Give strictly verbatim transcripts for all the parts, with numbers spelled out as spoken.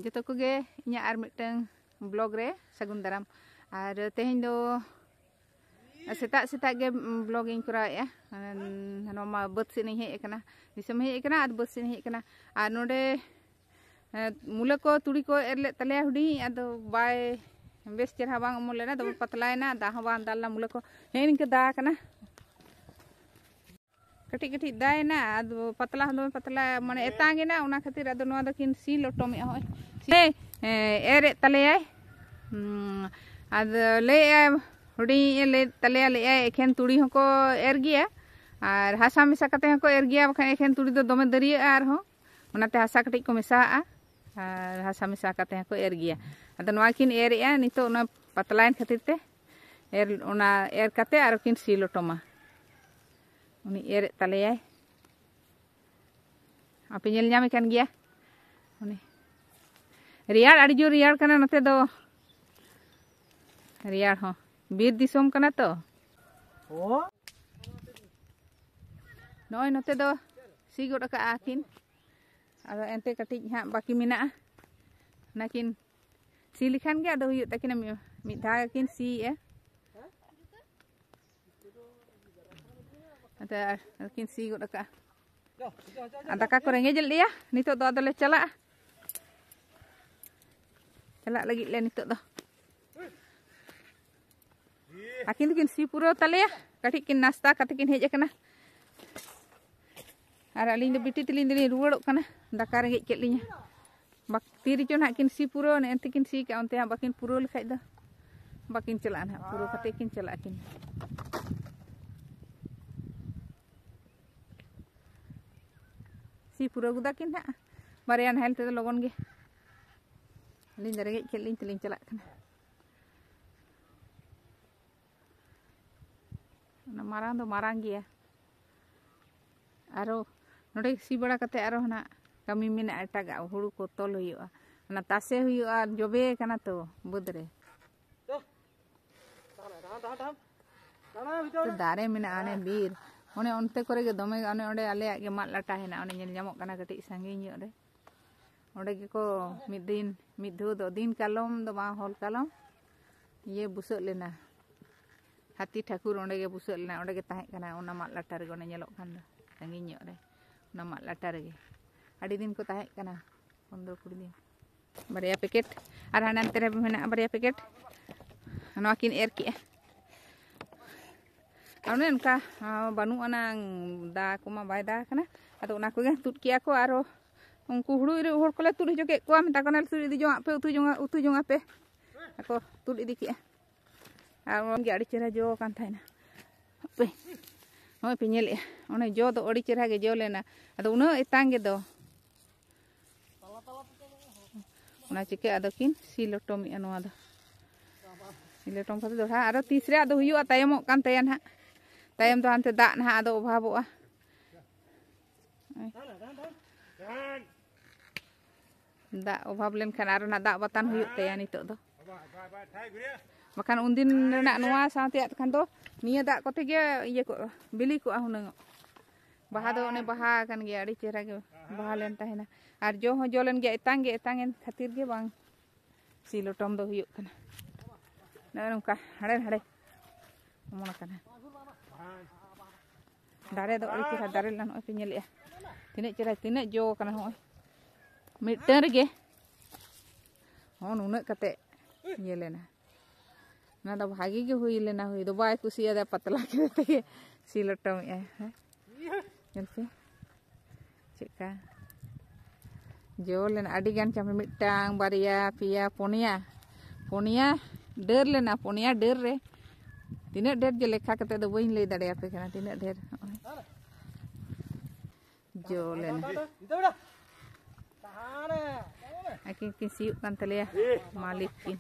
ᱡᱚᱛᱚ ᱠᱚᱜᱮ ᱤᱧᱟᱹᱜ ᱟᱨ ᱢᱤᱫᱴᱟᱝ ᱵᱞᱚᱜ ᱨᱮ ᱥᱟᱹᱜᱩᱱ ᱫᱟᱨᱟᱢ᱾ ᱟᱨ ᱛᱮᱦᱮᱧ ᱫᱚ ᱥᱮᱛᱟᱜ ᱥᱮᱛᱟᱜ ᱜᱮ ᱵᱞᱚᱜ ᱤᱧ ᱠᱚᱨᱟᱣᱮᱫᱼᱟ᱾ ᱱᱚᱣᱟ ᱢᱟ ᱵᱟᱹᱫᱽ ᱥᱮᱫ ᱤᱧ ᱦᱮᱡ ᱟᱠᱟᱱᱟ, ᱫᱤᱥᱚᱢ ᱦᱮᱡ ᱟᱠᱟᱱᱟ ᱟᱨ ᱵᱟᱹᱫᱽ ᱥᱮᱫ ᱤᱧ ᱦᱮᱡ ᱟᱠᱟᱱᱟ᱾ ᱟᱨ ᱱᱚᱰᱮ ᱢᱩᱞᱟᱹ ᱠᱚ ᱛᱩᱲᱤ ᱠᱚ ᱮᱨ ᱞᱮᱫ ᱛᱟᱞᱮᱭᱟ ᱦᱩᱰᱤᱧ, ᱟᱫᱚ ᱵᱟᱭ ᱵᱮᱥ ᱪᱮᱦᱨᱟ ᱵᱟᱝ ᱚᱢᱚᱱ ᱞᱮᱱᱟ, ᱫᱚᱢᱮ ᱯᱟᱛᱞᱟᱭᱮᱱᱟ, ᱫᱟᱜ ᱦᱚᱸ ᱵᱟᱝ ᱫᱟᱜ ᱞᱮᱱᱟ᱾ ᱢᱩᱞᱟᱹ ᱠᱚ ᱦᱮᱸ ᱱᱤᱝᱠᱟᱹ ᱫᱟᱜ ᱠᱟᱱᱟ, ᱠᱟᱹᱴᱤᱡ ᱠᱟᱹᱴᱤᱡ ᱫᱟᱜ ᱮᱱᱟ, ᱟᱫᱚ ᱯᱟᱛᱞᱟ ᱦᱚᱸ ᱫᱚᱢᱮ ᱯᱟᱛᱞᱟ, ᱢᱟᱱᱮ ᱮᱛᱟᱝ ᱮᱱᱟ, ᱚᱱᱟ ᱠᱷᱟᱹᱛᱤᱨ ᱟᱫᱚ ᱱᱚᱣᱟ ᱫᱚ ᱠᱤᱱ ᱥᱤ ᱞᱚᱴᱚᱢᱮᱜᱼᱟ᱾ ᱦᱚᱸᱜᱼᱚᱭ ᱥᱤ, ᱮ, ᱮᱨᱮᱫ ᱛᱟᱞᱮᱭᱟᱭ᱾ ᱦᱩᱸ, ᱟᱫᱚ ᱞᱟᱹᱭᱮᱜᱼᱟᱭ, ᱦᱩᱰᱤᱧ ᱮ ᱞᱟᱹᱭᱮᱫ ᱛᱟᱞᱮᱭᱟ, ᱞᱟᱹᱭᱮᱜᱼᱟᱭ ᱮᱠᱷᱮᱱ ᱛᱩᱲᱤ ᱦᱚᱸᱠᱚ ᱮᱨ ᱜᱮᱭᱟ ᱟᱨ ᱦᱟᱥᱟ ᱢᱮᱥᱟ ᱠᱟᱛᱮ ᱦᱚᱸᱠᱚ ᱮᱨ ᱜᱮᱭᱟ, ᱵᱟᱠᱷᱟᱱ ᱮᱠᱷᱮᱱ ᱛᱩᱲᱤ ᱫᱚ ᱫᱚᱢᱮ ᱫᱟᱹᱨᱭᱟᱹᱜᱼᱟ ᱟᱨᱦᱚᱸ, ᱚᱱᱟᱛᱮ ᱦᱟᱥᱟ ᱠᱟᱹᱴᱤᱡ ᱠᱚ ᱢᱮᱥᱟᱣᱟᱜᱼᱟ ᱟᱨ ᱦᱟᱥᱟ ᱢᱮᱥᱟ ᱠᱟᱛᱮ ᱦᱚᱸᱠᱚ ᱮᱨ ᱜᱮᱭᱟ᱾ ᱟᱫᱚ ᱱᱚᱣᱟ ᱠᱤᱱ ᱮᱨᱮᱜᱼᱟ ᱱᱤᱛᱚᱜ, ᱚᱱᱟ ᱯᱟᱛᱞᱟᱭᱮᱱ ᱠᱷᱟᱹᱛᱤᱨ ᱛᱮ ᱮᱨ, ᱚᱱᱟ ᱮᱨ ᱠᱟᱛᱮ ᱟᱨᱚ ᱠᱤᱱ ᱥᱤ ᱞᱚᱴᱚᱢᱟ᱾ ᱩᱱᱤ ᱮᱨᱮᱫ ᱛᱟᱞᱮᱭᱟᱭ, ᱟᱯᱮ ᱧᱮᱞ ᱧᱟᱢᱮ ᱠᱟᱱ ᱜᱮᱭᱟ᱾ ᱩᱱᱤ ᱨᱮᱭᱟᱲ, ᱟᱹᱰᱤ ᱡᱳᱨ ᱨᱮᱭᱟᱲ ᱠᱟᱱᱟ ᱱᱚᱛᱮ ᱫᱚ, ᱨᱮᱭᱟᱲ ᱦᱚᱸ, ᱵᱤᱨ ᱫᱤᱥᱚᱢ ᱠᱟᱱᱟ ᱛᱚ᱾ ᱱᱚᱜᱼᱚᱭ ᱱᱚᱛᱮ ᱫᱚ ᱥᱤ ᱜᱚᱫ ᱟᱠᱟᱜᱼᱟ ᱠᱤᱱ, ᱟᱫᱚ ᱮᱱᱛᱮ ᱠᱟᱹᱴᱤᱡ ᱦᱟᱸᱜ ᱵᱟᱹᱠᱤ ᱢᱮᱱᱟᱜᱼᱟ, ᱚᱱᱟ ᱠᱤᱱ ᱥᱤ ᱞᱮᱠᱷᱟᱱ ᱜᱮ ᱟᱫᱚ ᱦᱩᱭᱩᱜ ᱛᱟᱹᱠᱤᱱᱟ᱾ ᱢᱤ-, ᱢᱤᱫ ᱫᱷᱟᱣ ᱜᱮᱠᱤᱱ ᱥᱤᱭᱮᱜᱼᱟ᱾ ᱟᱫᱚ ᱟᱨ ᱠᱤᱱ ᱥᱤ ᱜᱚᱫ ᱟᱠᱟᱜᱼᱟ᱾ ᱟᱨ ᱫᱟᱠᱟ ᱠᱚ ᱨᱮᱸᱜᱮᱡ ᱞᱮᱭᱟ, ᱱᱤᱛᱚᱜ ᱫᱚ ᱟᱫᱚᱞᱮ ᱪᱟᱞᱟᱜᱼᱟ᱾ ᱪᱟᱞᱟᱜ ᱞᱟᱹᱜᱤᱫ ᱞᱮ ᱱᱤᱛᱚᱜ ᱫᱚ᱾ ᱟᱹᱠᱤᱱ ᱫᱚᱠᱤᱱ ᱥᱤ ᱯᱩᱨᱟᱹᱣ ᱛᱟᱞᱮᱭᱟ, ᱠᱟᱹᱴᱤᱡ ᱠᱤᱱ ᱱᱟᱥᱛᱟ ᱠᱟᱛᱮ ᱠᱤᱱ ᱦᱮᱡ ᱟᱠᱟᱱᱟ᱾ ᱟᱨ ᱟᱹᱞᱤᱧ ᱫᱚ ᱵᱤᱴᱤ ᱛᱟᱹᱞᱤᱧ ᱫᱚᱞᱤᱧ ᱨᱩᱣᱟᱹᱲᱚᱜ ᱠᱟᱱᱟ, ᱫᱟᱠᱟ ᱨᱮᱸᱜᱮᱡ ᱠᱮᱫ ᱞᱤᱧᱟ᱾ ᱵᱟᱠ-, ᱛᱤ ᱨᱮᱪᱚ ᱱᱟᱦᱟᱜ ᱠᱤᱱ ᱥᱤ ᱯᱩᱨᱟᱹᱣ, ᱱᱮᱜᱼᱮ ᱱᱛᱮ ᱠᱤᱱ ᱥᱤ ᱠᱟᱜᱼᱟ, ᱚᱱᱛᱮ ᱦᱟᱸᱜ ᱵᱟᱹᱠᱤᱱ ᱯᱩᱨᱟᱹᱣ ᱞᱮᱠᱷᱟᱡ ᱫᱚ ᱵᱟᱹᱠᱤᱱ ᱪᱟᱞᱟᱜᱼᱟ ᱱᱟᱦᱟᱜ, ᱯᱩᱨᱟᱹᱣ ᱠᱟᱛᱮ ᱠᱤᱱ ᱪᱟᱞᱟᱜᱼᱟ ᱠᱤᱱ᱾ ᱥᱤ ᱯᱩᱨᱟᱹᱣ ᱜᱚᱫᱟ ᱠᱤᱱ ᱱᱟᱦᱟᱜ, ᱵᱟᱨᱭᱟ ᱱᱟᱦᱮᱞ ᱛᱮᱫᱚ ᱞᱚᱜᱚᱱ ᱜᱮ᱾ ᱟᱹᱞᱤᱧ ᱫᱚ ᱨᱮᱸᱜᱮᱡ ᱠᱮᱫ ᱞᱤᱧ ᱛᱮᱞᱤᱧ ᱪᱟᱞᱟᱜ ᱠᱟᱱᱟ᱾ ᱚᱱᱟ ᱢᱟᱨᱟᱝ ᱫᱚ ᱢᱟᱨᱟᱝ ᱜᱮᱭᱟ᱾ ᱟᱨᱚ ᱱᱚᱰᱮ ᱥᱤ ᱵᱟᱲᱟ ᱠᱟᱛᱮ ᱟᱨᱚ ᱦᱟᱱᱟ ᱠᱟᱹᱢᱤ ᱢᱮᱱᱟᱜᱼᱟ, ᱮᱴᱟᱜᱟᱜ ᱦᱩᱲᱩ ᱠᱚ ᱛᱚᱞ ᱦᱩᱭᱩᱜᱼᱟ, ᱚᱱᱟ ᱛᱟᱥᱮ ᱦᱩᱭᱩᱜᱼᱟ, ᱡᱚᱵᱮ ᱠᱟᱱᱟ ᱛᱚ ᱵᱟᱹᱫᱽ ᱨᱮ᱾ ᱛᱚ ᱫᱟᱨᱮ ᱢᱮᱱᱟᱜᱼᱟ, ᱚᱱᱮ ᱵᱤᱨ, ᱚᱱᱮ ᱚᱱᱛᱮ ᱠᱚᱨᱮ ᱜᱮ ᱫᱚᱢᱮ, ᱚᱱᱮ ᱚᱸᱰᱮ ᱟᱞᱮᱭᱟᱜ ᱜᱮ ᱢᱟᱫ ᱞᱟᱴᱟ ᱦᱮᱱᱟᱜᱼᱟ, ᱚᱱᱮ ᱧᱮᱞ ᱧᱟᱢᱚᱜ ᱠᱟᱱᱟ ᱠᱟᱹᱴᱤᱡ ᱥᱟᱺᱜᱤᱧ ᱧᱚᱜ ᱨᱮ᱾ ᱚᱸᱰᱮ ᱜᱮᱠᱚ ᱢᱤᱫ ᱫᱤᱱ, ᱢᱤᱫ ᱫᱷᱟᱣ ᱫᱚ, ᱫᱤᱱ ᱠᱟᱞᱚᱢ ᱫᱚ ᱵᱟᱝ, ᱦᱚᱞ ᱠᱟᱞᱚᱢ ᱤᱭᱟᱹ ᱵᱩᱥᱟᱹᱜ ᱞᱮᱱᱟ, ᱦᱟᱹᱛᱤ ᱴᱷᱟᱹᱠᱩᱨ ᱚᱸᱰᱮ ᱜᱮ ᱵᱩᱥᱟᱹᱜ ᱞᱮᱱᱟ, ᱚᱸᱰᱮ ᱜᱮ ᱛᱟᱦᱮᱸ ᱠᱟᱱᱟ ᱚᱱᱟ ᱢᱟᱫ ᱞᱟᱴᱟ ᱨᱮᱜᱮ, ᱚᱱᱮ ᱧᱮᱞᱚᱜ ᱠᱟᱱ ᱫᱚ ᱥᱟᱺᱜᱤᱧ ᱧᱚᱜ ᱨᱮ, ᱚᱱᱟ ᱢᱟᱫ ᱞᱟᱴᱟ ᱨᱮᱜᱮ ᱟᱹᱰᱤ ᱫᱤᱱ ᱠᱚ ᱛᱟᱦᱮᱸ ᱠᱟᱱᱟ, ᱯᱚᱱᱨᱚ ᱠᱩᱲᱤ ᱫᱤᱱ᱾ ᱵᱟᱨᱭᱟ ᱯᱮᱠᱮᱴ, ᱟᱨ ᱦᱟᱱᱮ ᱦᱟᱱᱛᱮ ᱨᱮ ᱢᱮᱱᱟᱜᱼᱟ ᱵᱟᱨᱭᱟ ᱯᱮᱠᱮᱴ, ᱱᱚᱣᱟ ᱠᱤᱱ ᱮᱨ ᱠᱮᱜᱼᱟ᱾ ᱟᱨ ᱚᱱᱮ ᱚᱱᱠᱟ, ᱟᱸ, ᱵᱟᱹᱱᱩᱜ ᱟᱱᱟᱝ, ᱫᱟ ᱠᱚᱢᱟ ᱵᱟᱭ ᱫᱟ ᱠᱟᱱᱟ᱾ ᱟᱫᱚ ᱚᱱᱟ ᱠᱚᱜᱮ ᱛᱩᱫ ᱠᱮᱜᱼᱟ ᱠᱚ᱾ ᱟᱨᱚ ᱩᱱᱠᱩ ᱦᱩᱲᱩ ᱤᱨᱚᱜ ᱦᱚᱲ ᱠᱚᱞᱮ ᱛᱩᱫ ᱦᱚᱪᱚ ᱠᱮᱫ ᱠᱚᱣᱟ, ᱢᱮᱛᱟ ᱠᱚ ᱠᱟᱱᱟᱞᱮ, "ᱛᱩᱫ ᱤᱫᱤ ᱡᱚᱝᱟᱜ ᱯᱮ, ᱩᱛᱩ ᱡᱚᱝᱟ, ᱩᱛᱩ ᱡᱚᱝᱟ ᱯᱮ", ᱟᱨ ᱠᱚ ᱛᱩᱫ ᱤᱫᱤ ᱠᱮᱜᱼᱟ᱾ ᱟᱨ ᱚᱱᱟ ᱜᱮ ᱟᱹᱰᱤ ᱪᱮᱦᱨᱟ ᱡᱚ ᱟᱠᱟᱱ ᱛᱟᱦᱮᱱᱟ᱾ ᱦᱟᱯᱮ, ᱱᱚᱜᱼᱚᱭ ᱯᱮ ᱧᱮᱞᱮᱜᱼᱟ, ᱚᱱᱮ ᱡᱚ ᱫᱚ ᱟᱹᱰᱤ ᱪᱮᱦᱨᱟ ᱜᱮ ᱡᱚ ᱞᱮᱱᱟ᱾ ᱟᱫᱚ ᱩᱱᱟᱹᱜ ᱮᱛᱟᱝ ᱜᱮᱫᱚ, ᱚᱱᱟ ᱪᱤᱠᱟᱹ ᱟᱫᱚ ᱠᱤᱱ ᱥᱤ ᱞᱚᱴᱚᱢᱮᱜᱼᱟ ᱱᱚᱣᱟ ᱫᱚ᱾ ᱥᱤ ᱞᱚᱴᱚᱢ ᱠᱟᱛᱮ ᱫᱚᱦᱲᱟ ᱟᱨᱚ ᱛᱤᱥ ᱨᱮ ᱟᱫᱚ ᱦᱩᱭᱩᱜᱼᱟ, ᱛᱟᱭᱚᱢᱚᱜ ᱠᱟᱱ ᱛᱟᱭᱟ ᱱᱟᱦᱟᱜ᱾ ᱛᱟᱭᱚᱢ ᱫᱚ ᱦᱟᱱᱛᱮ ᱫᱟᱜ ᱱᱟᱦᱟᱜ ᱟᱫᱚ ᱚᱵᱷᱟᱵᱚᱜᱼᱟ᱾ ᱫᱟᱜ ᱚᱵᱷᱟᱵ ᱞᱮᱱᱠᱷᱟᱱ ᱟᱨᱚ ᱱᱟᱜ ᱫᱟᱜ ᱵᱟᱛᱟᱱ ᱦᱩᱭᱩᱜ ᱛᱟᱭᱟ ᱱᱤᱛᱚᱜ ᱫᱚ᱾ ᱵᱟᱠᱷᱟᱱ ᱩᱱᱫᱤᱱ ᱨᱮᱱᱟᱜ ᱱᱚᱣᱟ ᱥᱟᱶᱛᱮᱭᱟᱜ ᱠᱷᱟᱱ ᱫᱚ ᱱᱤᱭᱟᱹ ᱫᱟᱜ ᱠᱚᱛᱮ ᱜᱮ ᱤᱭᱟᱹ ᱠᱚᱜᱼᱟ, ᱵᱤᱞᱤ ᱠᱚᱜᱼᱟ ᱦᱩᱱᱟᱹᱝ᱾ ᱵᱟᱦᱟ ᱫᱚ ᱚᱱᱮ ᱵᱟᱦᱟ ᱟᱠᱟᱱ ᱜᱮᱭᱟ, ᱟᱹᱰᱤ ᱪᱮᱦᱨᱟ ᱜᱮ ᱵᱟᱦᱟ ᱞᱮᱱ ᱛᱟᱦᱮᱱᱟ᱾ ᱟᱨ ᱡᱚ ᱦᱚᱸ ᱡᱚ ᱞᱮᱱ ᱜᱮᱭᱟ, ᱮᱛᱟᱝ ᱜᱮ ᱮᱛᱟᱝ ᱮᱱ ᱠᱷᱟᱹᱛᱤᱨ ᱜᱮ ᱵᱟᱝ ᱥᱤ ᱞᱚᱴᱚᱢ ᱫᱚ ᱦᱩᱭᱩᱜ ᱠᱟᱱᱟ᱾ ᱱᱚᱜᱼᱚᱭ ᱱᱚᱝᱠᱟ ᱦᱟᱸᱰᱮ ᱱᱟᱰᱮ ᱚᱢᱚᱱ ᱟᱠᱟᱱᱟ᱾ ᱫᱟᱨᱮ ᱫᱚ ᱟᱹᱰᱤ ᱪᱮᱦᱨᱟ ᱫᱟᱨᱮ ᱞᱮᱱᱟ, ᱱᱚᱜᱼᱚᱭ ᱯᱮ ᱧᱮᱞᱮᱜᱼᱟ ᱛᱤᱱᱟᱹᱜ ᱪᱮᱦᱨᱟ, ᱛᱤᱱᱟᱹᱜ ᱡᱚ ᱠᱟᱱᱟ᱾ ᱱᱚᱜᱼᱚᱭ ᱢᱤᱫᱴᱟᱝ ᱨᱮᱜᱮ ᱦᱚᱸ ᱱᱩᱱᱟᱹᱜ ᱠᱟᱛᱮ ᱤᱭᱟᱹ ᱞᱮᱱᱟ᱾ ᱚᱱᱟ ᱫᱚ ᱵᱷᱟᱜᱮ ᱜᱮ ᱦᱩᱭ ᱞᱮᱱᱟ, ᱦᱩᱭ ᱫᱚ ᱵᱟᱭ ᱠᱩᱥᱤᱭᱟᱫᱟ, ᱯᱟᱛᱞᱟ ᱠᱮᱫ ᱛᱮᱜᱮ ᱥᱤ ᱞᱚᱴᱚᱢᱮᱜᱼᱟᱭ᱾ ᱦᱮᱸ, ᱧᱮᱞ ᱯᱮ ᱪᱮᱫᱠᱟ ᱡᱚ ᱞᱮᱱᱟ, ᱟᱹᱰᱤ ᱜᱟᱱ ᱪᱟᱢᱮ, ᱢᱤᱫᱴᱟᱝ, ᱵᱟᱨᱭᱟ, ᱯᱮᱭᱟ, ᱯᱩᱱᱭᱟ, ᱯᱩᱱᱭᱟ ᱰᱟᱹᱨ ᱞᱮᱱᱟ, ᱯᱩᱱᱭᱟ ᱰᱟᱹᱨ ᱨᱮ ᱛᱤᱱᱟᱹᱜ ᱰᱷᱮᱨ ᱡᱮ ᱞᱮᱠᱷᱟ ᱠᱟᱛᱮ ᱫᱚ ᱵᱟᱹᱧ ᱞᱟᱹᱭ ᱫᱟᱲᱮᱭᱟᱯᱮ ᱠᱟᱱᱟ ᱛᱤᱱᱟᱹᱜ ᱰᱷᱮᱨ᱾ ᱱᱚᱜᱼᱚᱭ ᱡᱚ ᱞᱮᱱᱟ᱾ ᱟᱹᱠᱤᱱ ᱠᱤᱱ ᱥᱤᱭᱳᱜ ᱠᱟᱱ ᱛᱟᱞᱮᱭᱟ ᱢᱟᱹᱞᱤᱠ ᱠᱤᱱ᱾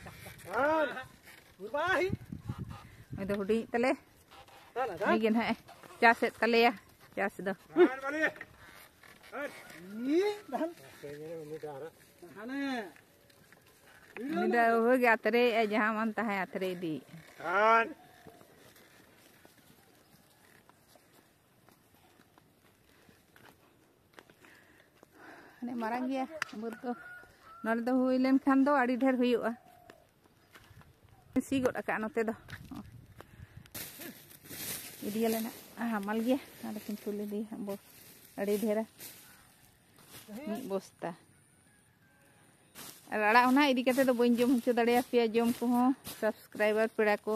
ᱩᱱᱤ ᱫᱚ ᱦᱩᱰᱤᱧ ᱛᱟᱞᱮ, ᱩᱱᱤ ᱜᱮ ᱱᱟᱦᱟᱜ ᱮ ᱪᱟᱥᱮᱫ ᱛᱟᱞᱮᱭᱟ ᱪᱟᱥ ᱫᱚ᱾ ᱩᱱᱤ ᱫᱚ ᱦᱳᱭ ᱜᱮ ᱟᱛᱨᱮᱭᱮᱫᱼᱟᱭ, ᱡᱟᱦᱟᱸ ᱢᱟᱱ ᱛᱟᱦᱮᱸ ᱟᱛᱨᱮ ᱤᱫᱤᱭᱮᱫᱼᱟᱭ᱾ ᱢᱟᱨᱟᱝ ᱜᱮᱭᱟ ᱵᱟᱹᱫᱽ ᱫᱚ᱾ ᱱᱚᱰᱮ ᱫᱚ ᱦᱩᱭ ᱞᱮᱱᱠᱷᱟᱱ ᱫᱚ ᱟᱹᱰᱤ ᱰᱷᱮᱨ ᱦᱩᱭᱩᱜᱼᱟ᱾ ᱥᱤ ᱜᱚᱫ ᱟᱠᱟᱫᱼᱟ ᱱᱚᱛᱮ ᱫᱚ᱾ ᱤᱫᱤᱭᱟᱞᱮ ᱱᱟᱜ, ᱦᱟᱢᱟᱞ ᱜᱮᱭᱟ᱾ ᱱᱚᱰᱮ ᱠᱤᱱ ᱛᱩᱞ ᱤᱫᱤᱭᱟ ᱦᱟᱸᱜ ᱵᱚ-, ᱟᱹᱰᱤ ᱰᱷᱮᱨᱟ, ᱢᱤᱫ ᱵᱚᱥᱛᱟ᱾ ᱟᱨ ᱟᱲᱟᱜ ᱚᱱᱟ ᱤᱫᱤ ᱠᱟᱛᱮ ᱫᱚ ᱵᱟᱹᱧ ᱡᱚᱢ ᱦᱚᱪᱚ ᱫᱟᱲᱮᱭᱟᱯᱮᱭᱟ, ᱡᱚᱢ ᱠᱚᱦᱚᱸ, subscriber ᱯᱮᱲᱟ ᱠᱚ,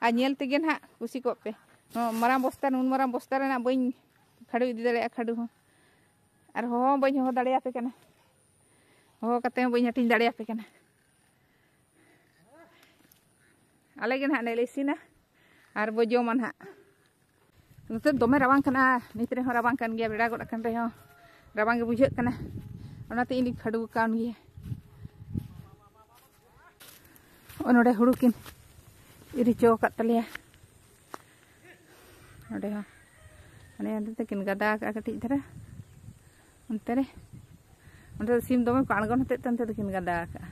ᱟᱨ ᱧᱮᱞ ᱛᱮᱜᱮ ᱱᱟᱦᱟᱜ ᱠᱩᱥᱤ ᱠᱚᱜ ᱯᱮ᱾ ᱱᱚᱣᱟ ᱢᱟᱨᱟᱝ ᱵᱚᱥᱛᱟ, ᱱᱩᱱ ᱢᱟᱨᱟᱝ ᱵᱚᱥᱛᱟ ᱨᱮᱱᱟᱜ ᱵᱟᱹᱧ ᱠᱷᱟᱰᱩ ᱤᱫᱤ ᱫᱟᱲᱮᱭᱟᱜᱼᱟ, ᱠᱷᱟᱰᱩ ᱦᱚᱸ᱾ ᱟᱨ ᱦᱚᱦᱚ ᱦᱚᱸ ᱵᱟᱹᱧ ᱦᱚᱦᱚ ᱫᱟᱲᱮᱭᱟᱯᱮ ᱠᱟᱱᱟ, ᱦᱚᱦᱚ ᱠᱟᱛᱮ ᱦᱚᱸ ᱵᱟᱹᱧ ᱦᱟᱹᱴᱤᱧ ᱫᱟᱲᱮᱭᱟᱯᱮ ᱠᱟᱱᱟ᱾ ᱟᱞᱮ ᱜᱮ ᱱᱟᱦᱟᱜ ᱞᱮ ᱤᱥᱤᱱᱟ ᱟᱨ ᱵᱚ ᱡᱚᱢᱟ ᱱᱟᱦᱟᱜ᱾ ᱱᱚᱛᱮ ᱫᱚᱢᱮ ᱨᱟᱵᱟᱝ ᱠᱟᱱᱟ, ᱱᱤᱛ ᱨᱮᱦᱚᱸ ᱨᱟᱵᱟᱝ ᱠᱟᱱ ᱜᱮᱭᱟ, ᱵᱮᱲᱟ ᱜᱚᱫ ᱟᱠᱟᱱ ᱨᱮᱦᱚᱸ ᱨᱟᱵᱟᱝ ᱜᱮ ᱵᱩᱡᱷᱟᱹᱜ ᱠᱟᱱᱟ᱾ ᱚᱱᱟᱛᱮ ᱤᱧ ᱫᱚᱧ ᱠᱷᱟᱹᱰᱩ ᱟᱠᱟᱱ ᱜᱮᱭᱟ᱾ ᱱᱚᱜᱼᱚ ᱱᱚᱰᱮ ᱦᱩᱲᱩ ᱠᱤᱱ ᱤᱨ ᱦᱚᱪᱚ ᱟᱠᱟᱫ ᱛᱟᱞᱮᱭᱟ᱾ ᱱᱚᱰᱮ ᱦᱚᱸ ᱢᱟᱱᱮ ᱚᱱᱛᱮ ᱛᱮᱠᱤᱱ ᱜᱟᱫᱟ ᱟᱠᱟᱫᱼᱟ ᱠᱟᱹᱴᱤᱡ ᱫᱷᱟᱨᱟ, ᱚᱱᱛᱮ ᱨᱮ᱾ ᱚᱸᱰᱮ ᱫᱚ ᱥᱤᱢ ᱫᱚᱢᱮ ᱠᱚ ᱟᱬᱜᱚᱱ ᱦᱚᱛᱮᱫ ᱛᱮ ᱚᱱᱛᱮ ᱫᱚᱠᱤᱱ ᱜᱟᱫᱟ ᱟᱠᱟᱫᱼᱟ,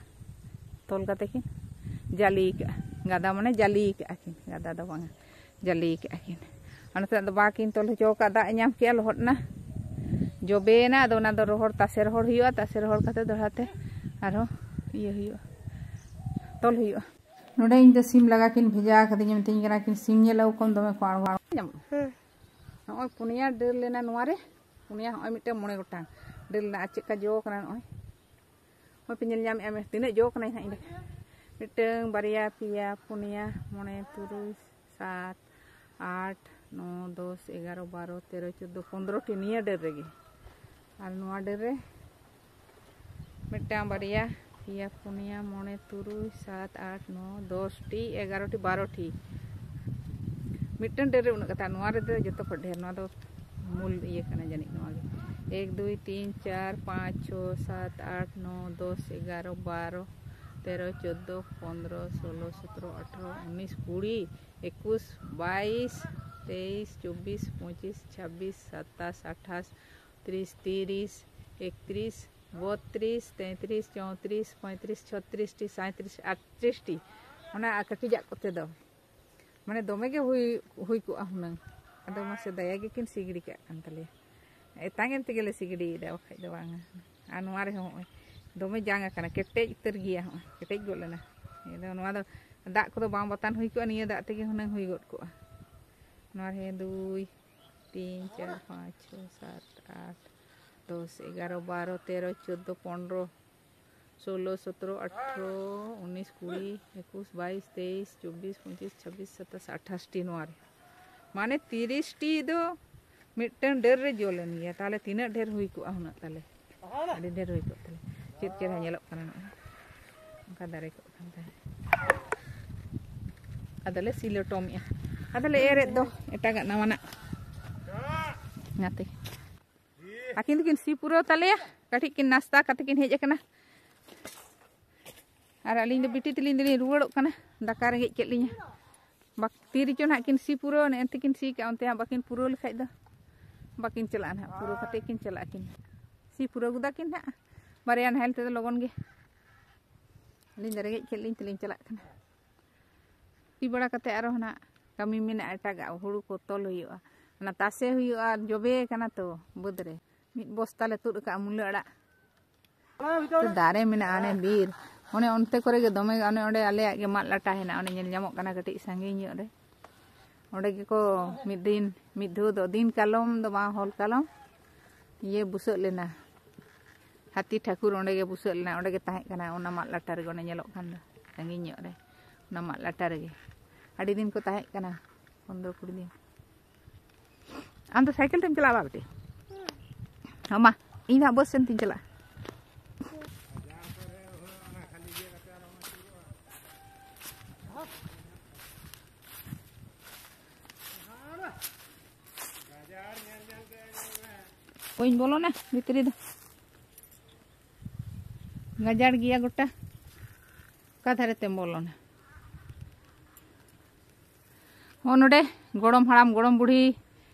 ᱛᱚᱞ ᱠᱟᱛᱮ ᱠᱤᱱ ᱡᱟᱹᱞᱤ ᱟᱠᱟᱫᱼᱟ᱾ ᱜᱟᱫᱟ ᱢᱟᱱᱮ ᱡᱟᱹᱞᱤ ᱟᱠᱟᱫᱼᱟ ᱠᱤᱱ, ᱜᱟᱫᱟ ᱫᱚ ᱵᱟᱝᱟ, ᱡᱟᱹᱞᱤ ᱟᱠᱟᱫᱼᱟ ᱠᱤᱱ᱾ ᱟᱨ ᱱᱚᱛᱮ ᱫᱚ ᱵᱟᱠᱤᱱ ᱛᱚᱞ ᱦᱚᱪᱚ ᱟᱠᱟᱫ, ᱫᱟᱜ ᱮ ᱧᱟᱢ ᱠᱮᱫᱼᱟ, ᱞᱚᱦᱚᱫ ᱮᱱᱟ, ᱡᱚᱵᱮᱭᱮᱱᱟ᱾ ᱟᱫᱚ ᱚᱱᱟ ᱫᱚ ᱨᱚᱦᱚᱲ, ᱛᱟᱥᱮ ᱨᱚᱦᱚᱲ ᱦᱩᱭᱩᱜᱼᱟ, ᱛᱟᱥᱮ ᱨᱚᱦᱚᱲ ᱠᱟᱛᱮ ᱫᱚᱦᱲᱟ ᱛᱮ ᱟᱨᱦᱚᱸ ᱤᱭᱟᱹ ᱦᱩᱭᱩᱜᱼᱟ, ᱛᱚᱞ ᱦᱩᱭᱩᱜᱼᱟ᱾ ᱱᱚᱰᱮ ᱤᱧ ᱫᱚ ᱥᱤᱢ ᱞᱟᱜᱟ ᱠᱤᱱ ᱵᱷᱮᱡᱟ ᱟᱠᱟᱫᱤᱧᱟ, ᱢᱤᱛᱟᱹᱧ ᱠᱟᱱᱟ ᱠᱤᱱ ᱥᱤᱢ ᱧᱮᱞ ᱟᱹᱜᱩ ᱠᱚᱢ, ᱫᱚᱢᱮ ᱠᱚ ᱟᱬᱜᱚ ᱟᱬᱜᱚ ᱧᱟᱢᱚᱜᱼᱟ᱾ ᱦᱮᱸ᱾ ᱱᱚᱜᱼᱚᱭ ᱯᱩᱱᱭᱟ ᱰᱟᱹᱨ ᱞᱮᱱᱟ ᱱᱚᱣᱟ ᱨᱮ, ᱯᱩᱱᱭᱟ, ᱦᱚᱸᱜᱼᱚᱭ ᱢᱤᱫᱴᱟᱝ ᱢᱚᱬᱮ ᱜᱚᱴᱟᱝ ᱰᱟᱹᱨ ᱞᱮᱱᱟ᱾ ᱟᱨ ᱪᱮᱫᱠᱟ ᱡᱚ ᱠᱟᱱᱟ ᱱᱚᱜᱼᱚᱭ, ᱱᱚᱜᱼᱚᱭ ᱯᱮ ᱧᱮᱞ ᱧᱟᱢᱮᱫᱼᱟ ᱢᱮ, ᱛᱤᱱᱟᱹᱜ ᱡᱚ ᱠᱟᱱᱟ ᱱᱟᱦᱟᱜ ᱤᱧ ᱫᱚ᱾ ᱢᱤᱫᱴᱟᱝ, ᱵᱟᱨᱭᱟ, ᱯᱮᱭᱟ, ᱯᱩᱱᱭᱟ, ᱢᱚᱬᱮ, ᱛᱩᱨᱩᱭ, ᱥᱟᱛ, ᱟᱴ, ᱱᱚ, ᱫᱚᱥ, ᱮᱜᱟᱨᱚ, ᱵᱟᱨᱚ, ᱛᱮᱨᱚ, ᱪᱳᱫᱽᱫᱳ, ᱯᱚᱱᱫᱽᱨᱚ ᱴᱤ ᱱᱤᱭᱟᱹ ᱰᱟᱹᱨ ᱨᱮᱜᱮ᱾ ᱟᱨ ᱱᱚᱣᱟ ᱰᱟᱹᱨ ᱨᱮ ᱢᱤᱫᱴᱟᱝ, ᱵᱟᱨᱭᱟ, ᱯᱮᱭᱟ, ᱯᱩᱱᱭᱟ, ᱢᱚᱬᱮ, ᱛᱩᱨᱩᱭ, ᱥᱟᱛ, ᱟᱴ, ᱱᱚ, ᱫᱚᱥ ᱴᱤ, ᱮᱜᱟᱨᱚ ᱴᱤ, ᱵᱟᱨᱚ ᱴᱤ᱾ ᱢᱤᱫᱴᱟᱝ ᱰᱟᱹᱨ ᱨᱮ ᱩᱱᱟᱹᱜ ᱠᱟᱛᱮ, ᱱᱚᱣᱟ ᱨᱮᱫᱚ ᱡᱚᱛᱚ ᱠᱷᱚᱱ ᱰᱷᱮᱨ, ᱱᱚᱣᱟ ᱫᱚ ᱢᱩᱞ ᱤᱭᱟᱹ ᱠᱟᱱᱟ ᱡᱟᱹᱱᱤᱡ ᱱᱚᱣᱟ ᱜᱮ᱾ ᱮᱠ, ᱫᱩᱭ, ᱛᱤᱱ, ᱪᱟᱨ, ᱯᱟᱸᱪ, ᱪᱷᱚ, ᱥᱟᱛ, ᱟᱴ, ᱱᱚ, ᱫᱚᱥ, ᱮᱜᱟᱨᱚ, ᱵᱟᱨᱚ, ᱛᱮᱨᱚ, ᱪᱳᱫᱽᱫᱳ, ᱯᱚᱱᱫᱽᱨᱚ, ᱥᱳᱞᱳ, ᱥᱚᱛᱨᱚ, ᱟᱴᱷᱨᱚ, ᱩᱱᱤᱥ, ᱠᱩᱲᱤ, ᱮᱠᱩᱥ, ᱵᱟᱭᱤᱥ, ᱛᱮᱭᱤᱥ, ᱪᱚᱵᱵᱤᱥ, ᱯᱚᱸᱪᱤᱥ, ᱪᱷᱟᱵᱵᱤᱥ, ᱥᱟᱛᱟᱥ, ᱟᱴᱷᱟᱥ, ᱛᱤᱨᱤᱥ, ᱛᱤᱨᱤᱥ, ᱮᱠᱛᱨᱤᱥ, ᱵᱚᱛᱛᱨᱤᱥ, ᱛᱮᱸᱛᱨᱤᱥ, ᱪᱳᱣᱛᱨᱤᱥ, ᱯᱚᱸᱭᱛᱨᱤᱥ, ᱪᱷᱚᱛᱨᱤᱥ ᱴᱤ, ᱥᱟᱸᱭᱛᱨᱤᱥ, ᱟᱴᱛᱨᱤᱥ ᱴᱤ᱾ ᱚᱱᱟ ᱠᱟᱹᱴᱤᱡᱟᱜ ᱠᱚᱛᱮ ᱫᱚ ᱢᱟᱱᱮ ᱫᱚᱢᱮ ᱜᱮ ᱦᱩᱭ, ᱦᱩᱭ ᱠᱚᱜᱼᱟ ᱦᱩᱱᱟᱹᱝ᱾ ᱟᱫᱚ ᱢᱟᱥᱮ ᱫᱟᱭᱟ ᱜᱮᱠᱤᱱ ᱥᱤ ᱜᱤᱰᱤ ᱠᱟᱜ ᱠᱟᱱ ᱛᱟᱞᱮᱭᱟ᱾ ᱮᱛᱟᱝ ᱮᱱ ᱛᱮᱜᱮ ᱞᱮ ᱥᱤ ᱜᱤᱰᱤᱭᱮᱫᱟ, ᱵᱟᱠᱷᱟᱡ ᱫᱚ ᱵᱟᱝᱟ᱾ ᱟᱨ ᱱᱚᱣᱟ ᱨᱮᱦᱚᱸ ᱦᱚᱸᱜᱼᱚᱭ ᱫᱚᱢᱮ ᱡᱟᱝ ᱟᱠᱟᱱᱟ, ᱠᱮᱴᱮᱡ ᱩᱛᱟᱹᱨ ᱜᱮᱭᱟ, ᱦᱚᱸᱜᱼᱚᱭ ᱠᱮᱴᱮᱡ ᱜᱚᱫ ᱞᱮᱱᱟ᱾ ᱱᱤᱭᱟᱹ ᱫᱚ, ᱱᱚᱣᱟ ᱫᱚ ᱫᱟᱜ ᱠᱚᱫᱚ ᱵᱟᱝ ᱵᱟᱛᱟᱱ ᱦᱩᱭ ᱠᱚᱜᱼᱟ, ᱱᱤᱭᱟᱹ ᱫᱟᱜ ᱛᱮᱜᱮ ᱦᱩᱱᱟᱹᱝ ᱦᱩᱭ ᱜᱚᱫ ᱠᱚᱜᱼᱟ᱾ ᱱᱚᱣᱟ ᱨᱮ ᱫᱩᱭ, ᱛᱤᱱ, ᱪᱟᱨ, ᱯᱟᱸᱪ, ᱪᱷᱚ, ᱥᱟᱛ, ᱟᱴ, ᱫᱚᱥ, ᱮᱜᱟᱨᱚ, ᱵᱟᱨᱚ, ᱛᱮᱨᱚ, ᱪᱳᱫᱽᱫᱚ, ᱯᱚᱱᱨᱚ, ᱥᱳᱞᱳ, ᱥᱚᱛᱨᱚ, ᱟᱴᱷᱨᱚ, ᱩᱱᱤᱥ, ᱠᱩᱲᱤ, ᱮᱠᱩᱥ, ᱵᱟᱭᱤᱥ, ᱛᱮᱭᱤᱥ, ᱪᱚᱵᱵᱤᱥ, ᱯᱚᱸᱪᱤᱥ, ᱪᱷᱟᱵᱵᱤᱥ, ᱥᱟᱛᱟᱥ, ᱟᱴᱷᱟᱥ ᱴᱤ ᱱᱚᱣᱟ ᱨᱮ᱾ ᱢᱟᱱᱮ ᱛᱤᱨᱤᱥ ᱴᱤ ᱫᱚ ᱢᱤᱫᱴᱟᱝ ᱰᱟᱹᱨ ᱨᱮ ᱡᱚ ᱞᱮᱱ ᱜᱮᱭᱟ᱾ ᱛᱟᱦᱞᱮ ᱛᱤᱱᱟᱹᱜ ᱰᱷᱮᱨ ᱦᱩᱭ ᱠᱚᱜᱼᱟ ᱦᱩᱱᱟᱹᱜ ᱛᱟᱞᱮ? ᱟᱹᱰᱤ ᱰᱷᱮᱨ ᱦᱩᱭ ᱠᱚᱜ ᱛᱟᱞᱮ᱾ ᱪᱮᱫ ᱪᱮᱦᱨᱟ ᱧᱮᱞᱚᱜ ᱠᱟᱱᱟ ᱱᱚᱜᱼᱚᱭ᱾ ᱚᱱᱠᱟ ᱫᱟᱨᱮ ᱠᱚᱜ ᱠᱟᱱ ᱛᱟᱦᱮᱸᱫ᱾ ᱟᱫᱚᱞᱮ ᱥᱤ ᱞᱚᱴᱚᱢᱮᱜᱼᱟ᱾ ᱟᱫᱚᱞᱮ ᱮᱨᱮᱫ ᱫᱚ ᱮᱴᱟᱜᱟᱜ ᱱᱟᱣᱟᱱᱟᱜ᱾ ᱚᱱᱟᱛᱮ᱾ ᱟᱹᱠᱤᱱ ᱫᱚᱠᱤᱱ ᱥᱤ ᱯᱩᱨᱟᱹᱣ ᱛᱟᱞᱮᱭᱟ᱾ ᱠᱟᱹᱴᱤᱡ ᱠᱤᱱ ᱱᱟᱥᱛᱟ ᱠᱟᱛᱮ ᱠᱤᱱ ᱦᱮᱡ ᱟᱠᱟᱱᱟ᱾ ᱟᱨ ᱟᱹᱞᱤᱧ ᱫᱚ ᱵᱤᱴᱤ ᱛᱟᱹᱞᱤᱧ ᱫᱚᱞᱤᱧ ᱨᱩᱣᱟᱹᱲᱚᱜ ᱠᱟᱱᱟ᱾ ᱫᱟᱠᱟ ᱨᱮᱸᱜᱮᱡ ᱠᱮᱫ ᱞᱤᱧᱟ᱾ ᱵᱟᱠ-, ᱛᱤ ᱨᱮᱪᱚ ᱱᱟᱦᱟᱜ ᱠᱤᱱ ᱥᱤ ᱯᱩᱨᱟᱹᱣ, ᱱᱮᱜᱼᱮ ᱛᱤᱠᱤᱱ ᱥᱤ ᱠᱟᱜᱼᱟ, ᱚᱱᱛᱮ ᱦᱟᱸᱜ ᱵᱟᱹᱠᱤᱱ ᱯᱩᱨᱟᱹᱣ ᱞᱮᱠᱷᱟᱡ ᱫᱚ ᱵᱟᱹᱠᱤᱱ ᱪᱟᱞᱟᱜᱼᱟ ᱱᱟᱦᱟᱜ᱾ ᱯᱩᱨᱟᱹᱣ ᱠᱟᱛᱮ ᱠᱤᱱ ᱪᱟᱞᱟᱜᱼᱟ ᱠᱤᱱ᱾ ᱥᱤ ᱯᱩᱨᱟᱹᱣ ᱜᱚᱫᱟ ᱠᱤᱱ ᱱᱟᱦᱟᱜ ᱵᱟᱨᱭᱟ ᱱᱟᱦᱮᱞ ᱛᱮᱫᱚ ᱞᱚᱜᱚᱱ ᱜᱮ᱾ ᱟᱹᱞᱤᱧ ᱫᱚ ᱨᱮᱸᱜᱮᱡ ᱠᱮᱫ ᱞᱤᱧ ᱛᱮᱞᱤᱧ ᱪᱟᱞᱟᱜ ᱠᱟᱱᱟ᱾ ᱥᱤ ᱵᱟᱲᱟ ᱠᱟᱛᱮ ᱟᱨᱚ ᱱᱟᱦᱟᱜ ᱠᱟᱹᱢᱤ ᱢᱮᱱᱟᱜᱼᱟ ᱮᱴᱟᱜᱟᱜ, ᱦᱩᱲᱩ ᱠᱚ ᱛᱚᱞ ᱦᱩᱭᱩᱜᱼᱟ, ᱚᱱᱟ ᱛᱟᱥᱮ ᱦᱩᱭᱩᱜᱼᱟ, ᱡᱚᱵᱮ ᱠᱟᱱᱟ ᱛᱚ ᱵᱟᱹᱫᱽ ᱨᱮ᱾ ᱢᱤᱫ ᱵᱚᱥᱛᱟ ᱞᱮ ᱛᱩᱫ ᱟᱠᱟᱫᱼᱟ ᱢᱩᱞᱟᱹ ᱟᱲᱟᱜ᱾ ᱛᱚ ᱫᱟᱨᱮ ᱢᱮᱱᱟᱜᱼᱟ ᱚᱱᱮ ᱵᱤᱨ, ᱚᱱᱮ ᱚᱱᱛᱮ ᱠᱚᱨᱮ ᱜᱮ ᱫᱚᱢᱮ, ᱚᱱᱮ ᱚᱸᱰᱮ ᱟᱞᱮᱭᱟᱜ ᱜᱮ ᱢᱟᱫ ᱞᱟᱴᱟ ᱦᱮᱱᱟᱜᱼᱟ, ᱚᱸᱰᱮ ᱧᱮᱞ ᱧᱟᱢᱚᱜ ᱠᱟᱱᱟ ᱠᱟᱹᱴᱤᱡ ᱥᱟᱺᱜᱤᱧ ᱧᱚᱜ ᱨᱮ᱾ ᱚᱸᱰᱮ ᱜᱮᱠᱚ ᱢᱤᱫ ᱫᱤᱱ, ᱢᱤᱫ ᱫᱷᱟᱣ ᱫᱚ, ᱫᱤᱱ ᱠᱟᱞᱚᱢ ᱫᱚ ᱵᱟᱝ, ᱦᱚᱞ ᱠᱟᱞᱚᱢ ᱤᱭᱟᱹ ᱵᱩᱥᱟᱹᱜ ᱞᱮᱱᱟ, ᱦᱟᱹᱛᱤ ᱴᱷᱟᱹᱠᱩᱨ ᱚᱸᱰᱮ ᱜᱮ ᱵᱩᱥᱟᱹᱜ ᱞᱮᱱᱟ᱾ ᱚᱸᱰᱮ ᱜᱮ ᱛᱟᱦᱮᱸ ᱠᱟᱱᱟ ᱚᱱᱟ ᱢᱟᱫ ᱞᱟᱴᱟ ᱨᱮᱜᱮ, ᱚᱸᱰᱮ ᱧᱮᱞᱚᱜ ᱠᱟᱱ ᱫᱚ ᱥᱟᱺᱜᱤᱧ ᱧᱚᱜ ᱨᱮ, ᱚᱱᱟ ᱢᱟᱫ ᱞᱟᱴᱟ ᱨᱮᱜᱮ ᱟᱹᱰᱤ ᱫᱤᱱ ᱠᱚ ᱛᱟᱦᱮᱸ ᱠᱟᱱᱟ, ᱯᱚᱱᱨᱚ ᱠᱩᱲᱤ ᱫᱤᱱ᱾ ᱟᱢ ᱫᱚ ᱥᱟᱭᱠᱮᱞ ᱛᱮᱢ ᱪᱟᱞᱟᱜᱼᱟ ᱵᱟ ᱵᱤᱴᱤ? ᱦᱚᱸ ᱢᱟ, ᱤᱧ ᱫᱚ ᱦᱟᱸᱜ ᱵᱟᱥ ᱥᱮᱱ ᱛᱤᱧ ᱪᱟᱞᱟᱜᱼᱟ᱾ ᱵᱟᱹᱧ ᱵᱚᱞᱚᱱᱟ ᱵᱷᱤᱛᱨᱤ ᱫᱚ᱾ ᱜᱟᱡᱟᱲ ᱜᱮᱭᱟ ᱜᱚᱴᱟ᱾ ᱚᱠᱟ ᱫᱷᱟᱨᱮ ᱛᱮᱢ ᱵᱚᱞᱚᱱᱟ? ᱦᱚᱸ, ᱱᱚᱰᱮ ᱜᱚᱲᱚᱢ ᱦᱟᱲᱟᱢ ᱜᱚᱲᱚᱢ ᱵᱩᱲᱦᱤ,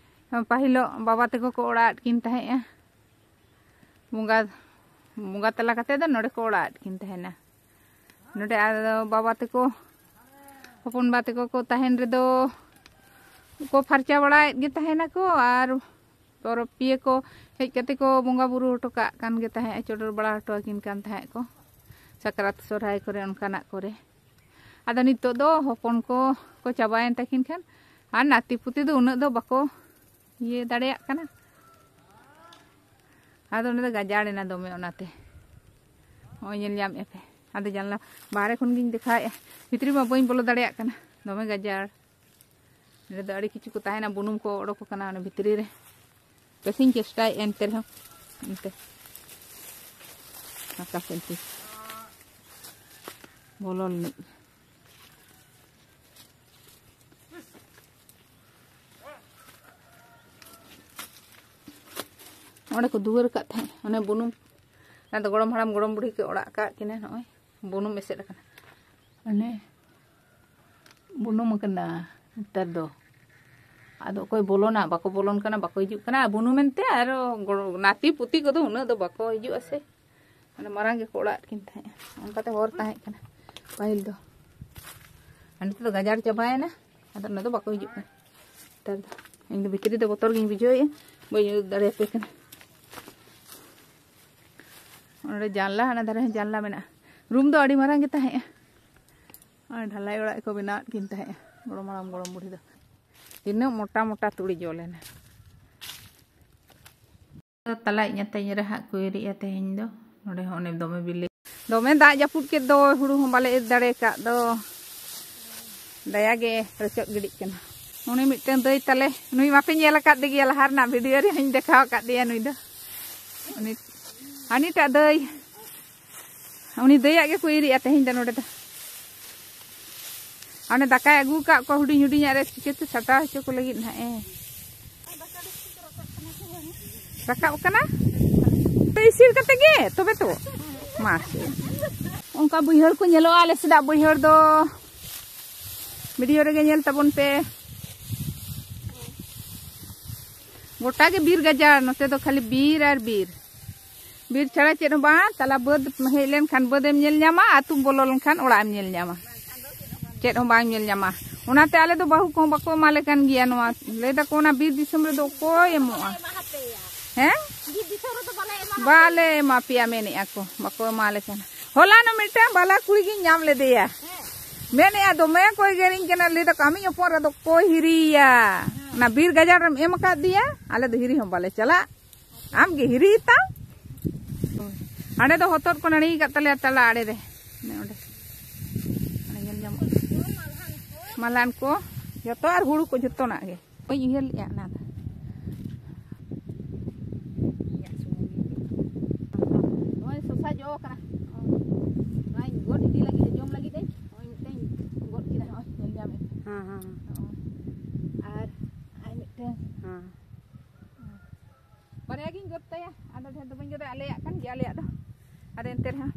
ᱯᱟᱹᱦᱤᱞᱚᱜ ᱵᱟᱵᱟ ᱛᱟᱠᱚ ᱠᱚ ᱚᱲᱟᱜ ᱟᱫ ᱠᱤᱱ ᱛᱟᱦᱮᱸᱫᱼᱟ᱾ ᱵᱚᱸᱜᱟ, ᱵᱚᱸᱜᱟ ᱛᱟᱞᱟ ᱠᱟᱛᱮ ᱫᱚ ᱱᱚᱰᱮ ᱠᱚ ᱚᱲᱟᱜ ᱟᱫ ᱠᱤᱱ ᱛᱟᱦᱮᱱᱟ᱾ ᱱᱚᱰᱮ ᱟᱫᱚ ᱵᱟᱵᱟ ᱛᱟᱠᱚ, ᱦᱚᱯᱚᱱ ᱵᱟ ᱛᱟᱠᱚ ᱠᱚ ᱛᱟᱦᱮᱱ ᱨᱮᱫᱚ ᱠᱚ ᱯᱷᱟᱨᱪᱟ ᱵᱟᱲᱟᱭᱮᱫ ᱜᱮ ᱛᱟᱦᱮᱱᱟᱠᱚ᱾ ᱟᱨ ᱯᱚᱨᱚᱵᱽ ᱯᱤᱭᱟᱹ ᱠᱚ ᱦᱮᱡ ᱠᱟᱛᱮ ᱠᱚ ᱵᱚᱸᱜᱟ ᱵᱩᱨᱩ ᱦᱚᱴᱚ ᱠᱟᱜ ᱠᱟᱱ ᱜᱮ ᱛᱟᱦᱮᱸᱫ, ᱪᱚᱰᱚᱨ ᱵᱟᱲᱟ ᱦᱚᱴᱚ ᱟᱹᱠᱤᱱ ᱠᱟᱱ ᱛᱟᱦᱮᱸᱫ ᱠᱚ ᱥᱟᱠᱨᱟᱛ ᱥᱚᱨᱦᱟᱭ ᱠᱚᱨᱮ, ᱚᱱᱠᱟᱱᱟᱜ ᱠᱚᱨᱮ᱾ ᱟᱫᱚ ᱱᱤᱛᱚᱜ ᱫᱚ ᱦᱚᱯᱚᱱ ᱠᱚ ᱠᱚ ᱪᱟᱵᱟᱭᱮᱱ ᱛᱟᱹᱠᱤᱱ ᱠᱷᱟᱱ ᱟᱨ ᱱᱟᱹᱛᱤ ᱯᱩᱛᱤ ᱫᱚ ᱩᱱᱟᱹᱜ ᱫᱚ ᱵᱟᱠᱚ ᱤᱭᱟᱹ ᱫᱟᱲᱮᱭᱟᱜ ᱠᱟᱱᱟ᱾ ᱟᱫᱚ ᱚᱸᱰᱮ ᱫᱚ ᱜᱟᱡᱟᱲ ᱮᱱᱟ ᱫᱚᱢᱮ, ᱚᱱᱟᱛᱮ ᱱᱚᱜᱼᱚᱭ ᱧᱮᱞ ᱧᱟᱢᱮᱫᱼᱟ ᱯᱮ᱾ ᱟᱫᱚ ᱡᱟᱱᱞᱟ ᱵᱟᱦᱨᱮ ᱠᱷᱚᱱ ᱜᱤᱧ ᱫᱮᱠᱷᱟᱣᱮᱫᱼᱟ, ᱵᱷᱤᱛᱨᱤ ᱢᱟ ᱵᱟᱹᱧ ᱵᱚᱞᱚ ᱫᱟᱲᱮᱭᱟᱜ ᱠᱟᱱᱟ, ᱫᱚᱢᱮ ᱜᱟᱡᱟᱲ᱾ ᱱᱚᱸᱰᱮ ᱫᱚ ᱟᱹᱰᱤ ᱠᱤᱪᱷᱩ ᱠᱚ ᱛᱟᱦᱮᱱᱟ, ᱵᱩᱱᱩᱢ ᱠᱚ ᱚᱰᱚᱠ ᱟᱠᱟᱱᱟ ᱚᱱᱟ ᱵᱷᱤᱛᱨᱤ ᱨᱮ᱾ ᱵᱮᱥᱤᱧ ᱪᱮᱥᱴᱟᱭᱮᱫᱼᱟ ᱮᱱᱛᱮ ᱨᱮᱦᱚᱸ, ᱮᱱᱛᱮ ᱟᱠᱟ ᱥᱮᱫ ᱛᱮ ᱵᱚᱞᱚ ᱞᱮᱱᱤᱡ᱾ ᱚᱸᱰᱮ ᱠᱚ ᱫᱩᱣᱟᱹᱨ ᱟᱠᱟᱫ ᱛᱟᱦᱮᱸᱫ, ᱚᱱᱮ ᱵᱩᱱᱩᱢ, ᱚᱱᱟ ᱫᱚ ᱜᱚᱲᱚᱢ ᱦᱟᱲᱟᱢ ᱜᱚᱲᱚᱢ ᱵᱩᱲᱦᱤ ᱠᱚ ᱚᱲᱟᱜ ᱟᱠᱟᱫ ᱠᱤᱱᱟ᱾ ᱱᱚᱜᱼᱚᱭ ᱵᱩᱱᱩᱢ ᱮᱥᱮᱫ ᱟᱠᱟᱱᱟ, ᱚᱱᱮ ᱵᱩᱱᱩᱢ ᱟᱠᱟᱱᱟ ᱱᱮᱛᱟᱨ ᱫᱚ᱾ ᱟᱫᱚ ᱚᱠᱚᱭ ᱵᱚᱞᱚᱱᱟ, ᱵᱟᱠᱚ ᱵᱚᱞᱚᱱ ᱠᱟᱱᱟ, ᱵᱟᱠᱚ ᱦᱤᱡᱩᱜ ᱠᱟᱱᱟ ᱵᱩᱱᱩᱢ ᱮᱱᱛᱮ᱾ ᱟᱨᱚ ᱜᱚᱲᱚ-, ᱱᱟᱹᱛᱤ ᱯᱩᱛᱤ ᱠᱚᱫᱚ ᱩᱱᱟᱹᱜ ᱫᱚ ᱵᱟᱠᱚ ᱦᱤᱡᱩᱜᱼᱟ ᱥᱮ᱾ ᱢᱟᱱᱮ ᱢᱟᱨᱟᱝ ᱜᱮᱠᱚ ᱚᱲᱟᱜ ᱠᱤᱱ ᱛᱟᱦᱮᱸᱫ, ᱚᱱᱠᱟᱛᱮ ᱦᱚᱨ ᱛᱟᱦᱮᱸ ᱠᱟᱱᱟ ᱯᱟᱹᱦᱤᱞ ᱫᱚ᱾ ᱟᱨ ᱱᱤᱛᱚᱜ ᱫᱚ ᱜᱟᱡᱟᱲ ᱪᱟᱵᱟᱭᱮᱱᱟ, ᱟᱫᱚ ᱚᱱᱟ ᱫᱚ ᱵᱟᱠᱚ ᱦᱤᱡᱩᱜ ᱠᱟᱱᱟ ᱱᱮᱛᱟᱨ ᱫᱚ᱾ ᱤᱧ ᱫᱚ ᱵᱷᱤᱛᱨᱤ ᱫᱚ ᱵᱚᱛᱚᱨ ᱜᱤᱧ ᱵᱩᱡᱷᱟᱹᱣᱮᱫᱼᱟ, ᱵᱟᱹᱧ ᱩᱫᱩᱜ ᱫᱟᱲᱮᱭᱟᱯᱮ ᱠᱟᱱᱟ᱾ ᱚᱸᱰᱮ ᱡᱟᱱᱞᱟ, ᱦᱟᱱᱟ ᱫᱷᱟᱨᱮ ᱦᱚᱸ ᱡᱟᱱᱞᱟ ᱢᱮᱱᱟᱜᱼᱟ᱾ ᱨᱩᱢ ᱫᱚ ᱟᱹᱰᱤ ᱢᱟᱨᱟᱝ ᱜᱮ ᱛᱟᱦᱮᱸᱫᱼᱟ᱾ ᱟᱨ ᱰᱷᱟᱞᱟᱭ ᱚᱲᱟᱜ ᱠᱚ ᱵᱮᱱᱟᱣᱮᱫ ᱠᱤᱱ ᱛᱟᱦᱮᱸᱫᱼᱟ ᱜᱚᱲᱚᱢ ᱦᱟᱲᱟᱢ ᱜᱚᱲᱚᱢ ᱵᱩᱲᱦᱤ ᱫᱚ᱾ ᱛᱤᱱᱟᱹᱜ ᱢᱚᱴᱟ ᱢᱚᱴᱟ ᱛᱩᱲᱤ ᱡᱚ ᱞᱮᱱᱟ᱾ ᱛᱟᱞᱟᱭᱤᱡ ᱧᱟᱛᱟᱧ ᱨᱮ ᱦᱟᱸᱜ ᱠᱚ ᱮᱨᱮᱜᱼᱟ ᱛᱮᱦᱮᱧ ᱫᱚ᱾ ᱱᱚᱰᱮ ᱦᱚᱸ ᱚᱱᱮ ᱫᱚᱢᱮ ᱵᱤᱞᱤ, ᱫᱚᱢᱮ ᱫᱟᱜ ᱡᱟᱹᱯᱩᱫ ᱠᱮᱫ ᱫᱚ, ᱦᱩᱲᱩ ᱦᱚᱸ ᱵᱟᱞᱮ ᱤᱨ ᱫᱟᱲᱮ ᱟᱠᱟᱫ ᱫᱚ᱾ ᱫᱟᱭᱟ ᱜᱮ ᱨᱚᱪᱚᱫ ᱜᱤᱰᱤᱜ ᱠᱟᱱᱟ᱾ ᱩᱱᱤ ᱢᱤᱫᱴᱟᱝ ᱫᱟᱹᱭ ᱛᱟᱞᱮ, ᱱᱩᱭ ᱢᱟᱯᱮ ᱧᱮᱞ ᱟᱠᱟᱫ ᱜᱮᱭᱟ, ᱞᱟᱦᱟ ᱨᱮᱱᱟᱜ ᱵᱷᱤᱰᱤᱭᱳ ᱨᱮ ᱦᱚᱸᱧ ᱫᱮᱠᱷᱟᱣ ᱟᱠᱟᱫ ᱫᱮᱭᱟ᱾ ᱱᱩᱭ ᱫᱚ ᱩᱱᱤ ᱦᱟᱹᱱᱤᱴᱟᱜ ᱫᱟᱹᱭ, ᱩᱱᱤ ᱫᱟᱹᱭᱟᱜ ᱜᱮᱠᱚ ᱤᱨᱮᱜᱼᱟ ᱛᱮᱦᱮᱧ ᱫᱚ ᱱᱚᱰᱮ ᱫᱚ᱾ ᱚᱱᱮ ᱫᱟᱠᱟᱭ ᱟᱹᱜᱩ ᱟᱠᱟᱫ ᱠᱚᱣᱟ ᱦᱩᱰᱤᱧ ᱦᱩᱰᱤᱧᱟᱜ ᱨᱮ, ᱪᱤᱠᱟᱹᱛᱮ ᱥᱟᱴᱟᱣ ᱦᱚᱪᱚ ᱠᱚ ᱞᱟᱹᱜᱤᱫ ᱱᱟᱦᱟᱜ ᱮ᱾ ᱨᱟᱠᱟᱵ ᱠᱟᱱᱟ᱾ ᱛᱚ ᱤᱥᱤᱱ ᱠᱟᱛᱮ ᱜᱮ ᱛᱚᱵᱮ ᱛᱚ᱾ ᱢᱟ ᱥᱮ᱾ ᱚᱱᱠᱟ ᱵᱟᱹᱭᱦᱟᱹᱲ ᱠᱚ ᱧᱮᱞᱚᱜᱼᱟ ᱟᱞᱮ ᱥᱮᱫᱟᱜ ᱵᱟᱹᱭᱦᱟᱹᱲ ᱫᱚ᱾ ᱵᱷᱤᱰᱤᱭᱳ ᱨᱮᱜᱮ ᱧᱮᱞ ᱛᱟᱵᱚᱱ ᱯᱮ᱾ ᱜᱚᱴᱟ ᱜᱮ ᱵᱤᱨ ᱜᱟᱡᱟᱲ, ᱱᱚᱛᱮ ᱫᱚ ᱠᱷᱟᱹᱞᱤ ᱵᱤᱨ ᱟᱨ ᱵᱤᱨ᱾ ᱵᱤᱨ ᱪᱷᱟᱲᱟ ᱪᱮᱫ ᱦᱚᱸ ᱵᱟᱝ, ᱛᱟᱞᱟ ᱵᱟᱹᱫᱽ ᱦᱮᱡ ᱞᱮᱱᱠᱷᱟᱱ ᱵᱟᱹᱫᱽ ᱮᱢ ᱧᱮᱞ ᱧᱟᱢᱟ, ᱟᱹᱛᱩᱢ ᱵᱚᱞᱚ ᱞᱮᱱᱠᱷᱟᱱ ᱚᱲᱟᱜ ᱮᱢ ᱧᱮᱞ ᱧᱟᱢᱟ᱾ ᱪᱮᱫ ᱦᱚᱸ ᱵᱟᱝ ᱧᱮᱞ ᱧᱟᱢᱟ᱾ ᱚᱱᱟᱛᱮ ᱟᱞᱮ ᱫᱚ ᱵᱟᱹᱦᱩ ᱠᱚᱦᱚᱸ ᱵᱟᱠᱚ ᱮᱢᱟ ᱞᱮ ᱠᱟᱱ ᱜᱮᱭᱟ᱾ ᱱᱚᱣᱟ ᱞᱟᱹᱭ ᱫᱟᱠᱚ, ᱚᱱᱟ ᱵᱤᱨ ᱫᱤᱥᱚᱢ ᱨᱮᱫᱚ ᱚᱠᱚᱭ ᱮᱢᱚᱜᱼᱟ? ᱦᱮᱸ, ᱵᱟᱞᱮ ᱮᱢᱟ ᱯᱮᱭᱟ ᱢᱮᱱᱮᱫᱼᱟ ᱠᱚ, ᱵᱟᱠᱚ ᱮᱢᱟ ᱞᱮ ᱠᱟᱱᱟ᱾ ᱦᱚᱞᱟ ᱱᱚᱜ ᱢᱤᱫᱴᱟᱝ ᱵᱟᱞᱟ ᱠᱩᱲᱤ ᱜᱤᱧ ᱧᱟᱢ ᱞᱮᱫᱮᱭᱟ, ᱢᱮᱱᱮᱫᱼᱟ ᱫᱚᱢᱮ ᱠᱚ ᱮᱜᱮᱨᱤᱧ ᱠᱟᱱᱟ, ᱞᱟᱹᱭ ᱫᱟᱠᱚ ᱟᱢᱤᱡ ᱦᱚᱯᱚᱱ ᱨᱮᱫᱚ ᱠᱚ ᱦᱤᱨᱤᱭᱟ, ᱚᱱᱟ ᱵᱤᱨ ᱜᱟᱡᱟᱲ ᱨᱮᱢ ᱮᱢ ᱟᱠᱟᱫᱮᱭᱟ, ᱟᱞᱮ ᱫᱚ ᱦᱤᱨᱤ ᱦᱚᱸ ᱵᱟᱞᱮ ᱪᱟᱞᱟᱜ, ᱟᱢ ᱜᱮ ᱦᱤᱨᱤ ᱛᱟᱢ᱾ ᱦᱟᱸᱰᱮ ᱫᱚ ᱦᱚᱛᱚᱫ ᱠᱚ ᱱᱟᱹᱲᱤ ᱟᱠᱟᱫ ᱛᱟᱞᱮᱭᱟ ᱛᱟᱞᱟ ᱟᱲᱮ ᱨᱮ, ᱚᱱᱮ ᱚᱸᱰᱮ, ᱚᱸᱰᱮ ᱧᱮᱞ ᱧᱟᱢᱚᱜ ᱠᱟᱱᱟ᱾ ᱢᱟᱞᱦᱟᱱ ᱠᱚ ᱡᱚᱛᱚ ᱟᱨ ᱦᱩᱲᱩ ᱠᱚ ᱡᱚᱛᱚᱱᱟᱜ ᱜᱮ᱾ ᱵᱟᱹᱧ ᱩᱭᱦᱟᱹᱨ ᱞᱮᱫᱼᱟ ᱚᱱᱟ ᱫᱚ᱾ ᱤᱧᱟᱹᱜ ᱥᱩᱢᱩᱝ ᱜᱮ᱾ ᱱᱚᱜᱼᱚᱭ ᱥᱚᱥᱟ ᱡᱚ ᱠᱟᱱᱟ᱾ ᱱᱚᱣᱟᱧ ᱜᱚᱫ ᱤᱫᱤ ᱞᱟᱹᱜᱤᱫ, ᱡᱚᱢ ᱞᱟᱹᱜᱤᱫ ᱤᱧ᱾ ᱱᱚᱜᱼᱚᱭ ᱢᱤᱫᱴᱟᱝ ᱜᱚᱫ ᱠᱮᱫᱟ, ᱱᱚᱜᱼᱚᱭ ᱧᱮᱞ ᱧᱟᱢᱮᱫ᱾ ᱦᱮᱸ, ᱦᱮᱸ, ᱦᱮᱸ᱾ ᱱᱚᱜᱼᱚᱭ᱾ ᱟᱨ, ᱟᱨ ᱢᱤᱫᱴᱟᱝ᱾ ᱦᱮᱸ᱾ ᱵᱟᱨᱭᱟ ᱜᱤᱧ ᱜᱚᱫ ᱛᱟᱭᱟ, ᱟᱫᱚ ᱰᱷᱮᱨ ᱫᱚ ᱵᱟᱹᱧ ᱜᱚᱫᱟ, ᱟᱞᱮᱭᱟᱜ ᱠᱟᱱ ᱜᱮᱭᱟ, ᱟᱞᱮᱭᱟᱜ ᱫᱚ᱾ ᱟᱫᱚ ᱮᱱᱛᱮ ᱨᱮᱦᱚᱸ᱾